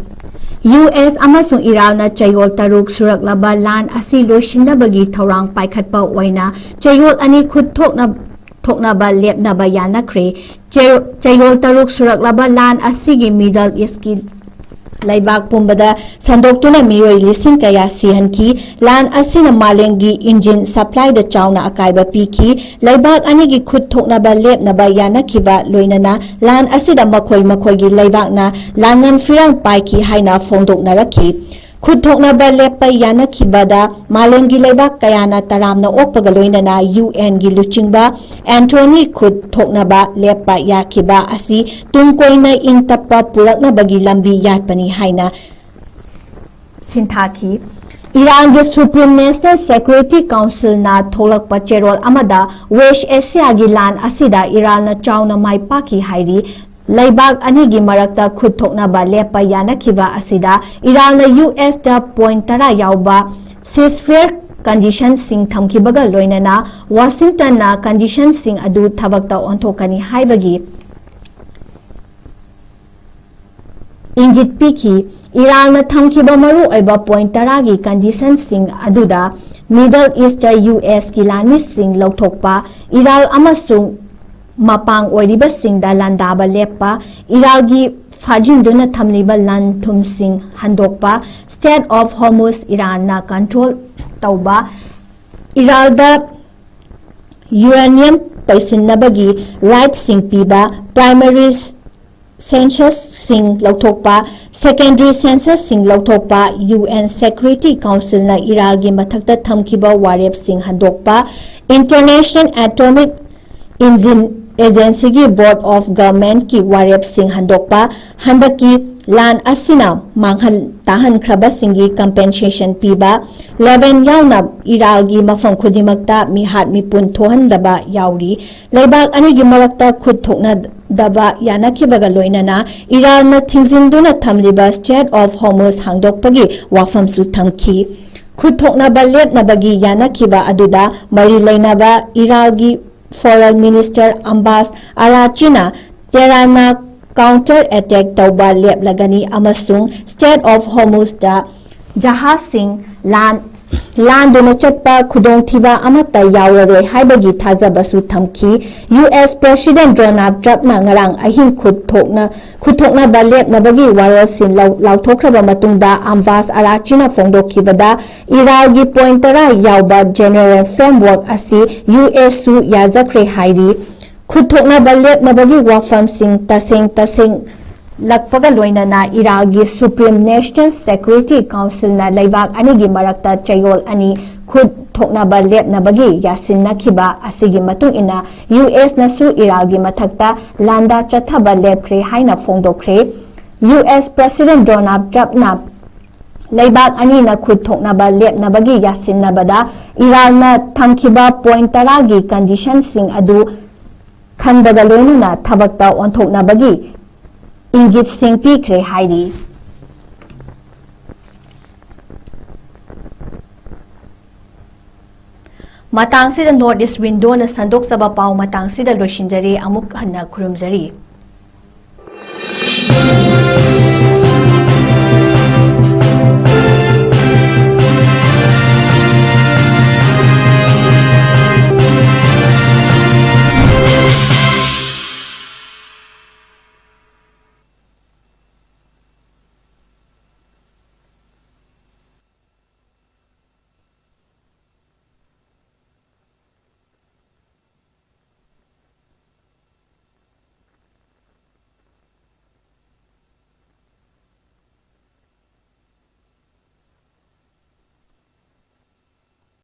U S ꯑꯃꯁꯨꯡ ꯏꯔꯥꯟꯅ ꯆꯌꯣꯜ ꯇꯔꯨꯛ ꯁꯨꯔꯛꯂꯕ ꯂꯥꯟ ꯑꯁꯤ ꯂꯣꯏꯁꯤꯟꯅꯕꯒꯤ ꯊꯧꯔꯥꯡ ꯄꯥꯏꯈꯠꯄ ꯑꯣꯏꯅ ꯆꯌꯣꯜ ꯑꯅꯤ ꯈꯨꯠ ꯊꯣꯛꯅ-, ꯊꯣꯛꯅꯕ ꯂꯦꯞꯅꯕ ꯌꯥꯅꯈ꯭ꯔꯦ꯫ ꯆꯌꯣ-, ꯆꯌꯣꯜ ꯇꯔꯨꯛ ꯁꯨꯔꯛꯂꯕ ꯂꯥꯟ ꯑꯁꯤꯒꯤ Middle East ꯀꯤ ꯂꯩꯕꯥꯛ ꯄꯨꯝꯕꯗ ꯁꯟꯗꯣꯛꯇꯨꯅ ꯃꯤꯑꯣꯏ ꯂꯤꯁꯤꯡ ꯀꯌꯥ ꯁꯤꯍꯟꯈꯤ꯫ ꯂꯥꯟ ꯑꯁꯤꯅ ꯃꯥꯂꯦꯝꯒꯤ engine supply ꯗ ꯆꯥꯎꯅ ꯑꯀꯥꯏꯕ ꯄꯤꯈꯤ꯫ ꯂꯩꯕꯥꯛ ꯑꯅꯤꯒꯤ ꯈꯨꯠ ꯊꯣꯛꯅꯕ ꯂꯦꯞꯅꯕ ꯌꯥꯅꯈꯤꯕ ꯂꯣꯏꯅꯅ ꯂꯥꯟ ꯑꯁꯤꯗ ꯃꯈꯣꯏ ꯃꯈꯣꯏꯒꯤ ꯂꯩꯕꯥꯛꯅ ꯂꯥꯟꯉꯝ ꯐꯤꯔꯥꯡ ꯄꯥꯏꯈꯤ ꯍꯥꯏꯅ ꯐꯣꯡꯗꯣꯛꯅꯔꯛꯈꯤ꯫ ꯈꯨꯠ ꯊꯣꯛꯅꯕ ꯂꯦꯞꯄ ꯌꯥꯅꯈꯤꯕꯗ ꯃꯥꯂꯦꯝꯒꯤ ꯂꯩꯕꯥꯛ ꯀꯌꯥꯅ ꯇꯔꯥꯝꯅ ꯑꯣꯛꯄꯒ ꯂꯣꯏꯅꯅ ꯌꯨ ꯑꯦꯟꯒꯤ ꯂꯨꯆꯤꯡꯕ ꯑꯦꯟꯊꯣꯅꯤ ꯈꯨꯠ ꯊꯣꯛꯅꯕ ꯂꯦꯞꯄ ꯌꯥꯈꯤꯕ ꯑꯁꯤ ꯇꯨꯡ ꯀꯣꯏꯅ ꯏꯪ ꯇꯞꯄ ꯄꯨꯔꯛꯅꯕꯒꯤ ꯂꯝꯕꯤ ꯌꯥꯠꯄꯅꯤ ꯍꯥꯏꯅ ꯁꯤꯟꯊꯥꯈꯤ꯫ ꯏꯔꯥꯟꯒꯤ Supreme National Security Councilꯅ ꯊꯣꯛꯂꯛꯄ ꯆꯦꯔꯣꯜ ꯑꯃꯗ West Asiaꯒꯤ ꯂꯥꯟ ꯑꯁꯤꯗ ꯏꯔꯥꯟꯅ ꯆꯥꯎꯅ ꯃꯥꯏ ꯄꯥꯛꯈꯤ ꯍꯥꯏꯔꯤ꯫ ꯂꯩꯕꯥꯛ ꯑꯅꯤꯒꯤ ꯃꯔꯛꯇ ꯈꯨꯠ ꯊꯣꯛꯅꯕ ꯂꯦꯞꯄ ꯌꯥꯅꯈꯤꯕ ꯑꯁꯤꯗ ꯏꯔꯥꯟꯅ ꯌꯨ ꯑꯦꯁꯇ ꯄꯣꯏꯟ ꯇꯔꯥ ꯌꯥꯎꯕ ceasefire conditionꯁꯤꯡ ꯊꯝꯈꯤꯕꯒ ꯂꯣꯏꯅꯅ Washingtonꯅ conditionꯁꯤꯡ ꯑꯗꯨ ꯊꯕꯛꯇ ꯑꯣꯟꯊꯣꯛꯀꯅꯤ ꯍꯥꯏꯕꯒꯤ ꯏꯪꯒꯤꯠ ꯄꯤꯈꯤ꯫ ꯏꯔꯥꯟꯅ ꯊꯝꯈꯤꯕ ꯃꯔꯨꯑꯣꯏꯕ ꯄꯣꯏꯟ ꯇꯔꯥꯒꯤ conditionꯁꯤꯡ ꯑꯗꯨꯗ Middle Eastꯇ ꯌꯨ ꯑꯦꯁꯀꯤ ꯂꯥꯟꯃꯤꯁꯤꯡ ꯂꯧꯊꯣꯛꯄ, ꯏꯔꯥꯜ ꯑꯃꯁꯨꯡ ꯃꯄꯥꯡ ꯑꯣꯏꯔꯤꯕꯁꯤꯡꯗ ꯂꯥꯟꯗꯥꯕ ꯂꯦꯞꯄ, ꯏꯔꯥꯜꯒꯤ ꯐꯥꯖꯤꯟꯗꯨꯅ ꯊꯝꯂꯤꯕ ꯂꯟ ꯊꯨꯝꯁꯤꯡ ꯍꯟꯗꯣꯛꯄ, Strait of Hormuz ꯏꯔꯥꯟꯅ control ꯇꯧꯕ, ꯏꯔꯥꯜꯗ uranium ꯄꯩꯁꯤꯟꯅꯕꯒꯤ rightꯁꯤꯡ ꯄꯤꯕ, primary censusꯁꯤꯡ ꯂꯧꯊꯣꯛꯄ, secondary censusꯁꯤꯡ ꯂꯧꯊꯣꯛꯄ, ꯌꯨ ꯑꯦꯟ Security Councilꯅ ꯏꯔꯥꯜꯒꯤ ꯃꯊꯛꯇ ꯊꯝꯈꯤꯕ ꯋꯥꯔꯦꯞꯁꯤꯡ ꯍꯟꯗꯣꯛꯄ, International Atomic Engine Agencyꯒꯤ Board of Governmentꯀꯤ ꯋꯥꯔꯦꯞꯁꯤꯡ ꯍꯟꯗꯣꯛꯄ, ꯍꯟꯗꯛꯀꯤ ꯂꯥꯟ ꯑꯁꯤꯅ ꯃꯥꯡꯍꯟ ꯇꯥꯍꯟꯈ꯭ꯔꯕꯁꯤꯡꯒꯤ compensation ꯄꯤꯕ, ꯂꯦꯕꯦꯟ ꯌꯥꯎꯅ ꯏꯔꯥꯜꯒꯤ ꯃꯐꯝ ꯈꯨꯗꯤꯡꯃꯛꯇ ꯃꯤꯍꯥꯠ ꯃꯤꯄꯨꯟ ꯊꯣꯛꯍꯟꯗꯕ ꯌꯥꯎꯔꯤ꯫ ꯂꯩꯕꯥꯛ ꯑꯅꯤꯒꯤ ꯃꯔꯛꯇ ꯈꯨꯠ ꯊꯣꯛꯅꯗꯕ ꯌꯥꯅꯈꯤꯕꯒ ꯂꯣꯏꯅꯅ ꯏꯔꯥꯟꯅ ꯊꯤꯡꯖꯤꯟꯗꯨꯅ ꯊꯝꯂꯤꯕ Strait of Hormuz ꯍꯥꯡꯗꯣꯛꯄꯒꯤ ꯋꯥꯐꯝꯁꯨ ꯊꯝꯈꯤ꯫ ꯈꯨꯠ ꯊꯣꯛꯅꯕ ꯂꯦꯞꯅꯕꯒꯤ ꯌꯥꯅꯈꯤꯕ ꯑꯗꯨꯗ ꯃꯔꯤ ꯂꯩꯅꯕ ꯏꯔꯥꯜꯒꯤ Foreign Minister Abbas Araghchina ꯇꯦꯍꯔꯥꯟꯅ counter attack ꯇꯧꯕ ꯂꯦꯞꯂꯒꯅꯤ ꯑꯃꯁꯨꯡ Strait of Hormuzꯗ ꯖꯍꯥꯖꯁꯤꯡ ꯂꯥꯟ ꯂꯥꯟꯗꯨꯅ ꯆꯠꯄ ꯈꯨꯗꯣꯡꯊꯤꯕ ꯑꯃꯠꯇ ꯌꯥꯎꯔꯔꯣꯏ ꯍꯥꯏꯕꯒꯤ ꯊꯥꯖꯕꯁꯨ ꯊꯝꯈꯤ꯫ ꯌꯨ ꯑꯦꯁ President Donald Trumpꯅ ꯉꯔꯥꯡ ꯑꯍꯤꯡ ꯈꯨꯠ ꯊꯣꯛꯅ ꯈꯨꯠ ꯊꯣꯛꯅꯕ ꯂꯦꯞꯅꯕꯒꯤ ꯋꯥꯔꯣꯜꯁꯤꯡ ꯂꯧ- ꯂꯥꯎꯊꯣꯛꯈ꯭ꯔꯕ ꯃꯇꯨꯡꯗ ꯑꯝꯕꯥꯁ ꯑꯔꯥꯆꯤꯅ ꯐꯣꯡꯗꯣꯛꯈꯤꯕꯗ ꯏꯔꯥꯜꯒꯤ ꯄꯣꯏꯟ ꯇꯔꯥ ꯌꯥꯎꯕ general framework ꯑꯁꯤ ꯌꯨ ꯑꯦꯁꯁꯨ ꯌꯥꯖꯈ꯭ꯔꯦ ꯍꯥꯏꯔꯤ꯫ ꯈꯨꯠ ꯊꯣꯛꯅꯕ ꯂꯦꯞꯅꯕꯒꯤ ꯋꯥꯐꯝꯁꯤꯡ ꯇꯁꯦꯡ ꯇꯁꯦꯡ ꯂꯛꯄꯒ ꯂꯣꯏꯅꯅ ꯏꯔꯥꯜꯒꯤ Supreme National Security Councilꯅ ꯂꯩꯕꯥꯛ ꯑꯅꯤꯒꯤ ꯃꯔꯛꯇ ꯆꯌꯣꯜ ꯑꯅꯤ ꯈꯨꯠ ꯊꯣꯛꯅꯕ ꯂꯦꯞꯅꯕꯒꯤ ꯌꯥꯁꯤꯟꯅꯈꯤꯕ ꯑꯁꯤꯒꯤ ꯃꯇꯨꯡ ꯏꯟꯅ ꯌꯨ ꯑꯦꯁꯅꯁꯨ ꯏꯔꯥꯜꯒꯤ ꯃꯊꯛꯇ ꯂꯥꯟꯗꯥ ꯆꯠꯊꯕ ꯂꯦꯞꯈ꯭ꯔꯦ ꯍꯥꯏꯅ ꯐꯣꯡꯗꯣꯛꯈ꯭ꯔꯦ꯫ ꯌꯨ ꯑꯦꯁ President Donald Trumpꯅ ꯂꯩꯕꯥꯛ ꯑꯅꯤꯅ ꯈꯨꯠ ꯊꯣꯛꯅꯕ ꯂꯦꯞꯅꯕꯒꯤ ꯌꯥꯁꯤꯟꯅꯕꯗ ꯏꯔꯥꯜꯅ ꯊꯝꯈꯤꯕ point ꯇꯔꯥꯒꯤ conditionꯁꯤꯡ ꯑꯗꯨ ꯈꯟꯕꯒ ꯂꯣꯏꯅꯅ ꯊꯕꯛꯇ ꯑꯣꯟꯊꯣꯛꯅꯕꯒꯤ ꯏꯪꯒꯤꯠꯁꯤꯡ ꯄꯤꯈ꯭ꯔꯦ ꯍꯥꯏꯔꯤ꯫ ꯃꯇꯥꯡꯁꯤꯗ North East Windowꯅ ꯁꯟꯗꯣꯛꯆꯕ ꯄꯥꯎ ꯃꯇꯥꯡꯁꯤꯗ ꯂꯣꯏꯁꯤꯟꯖꯔꯦ꯫ ꯑꯃꯨꯛ ꯍꯟꯅ ꯈꯨꯔꯨꯝꯖꯔꯤ꯫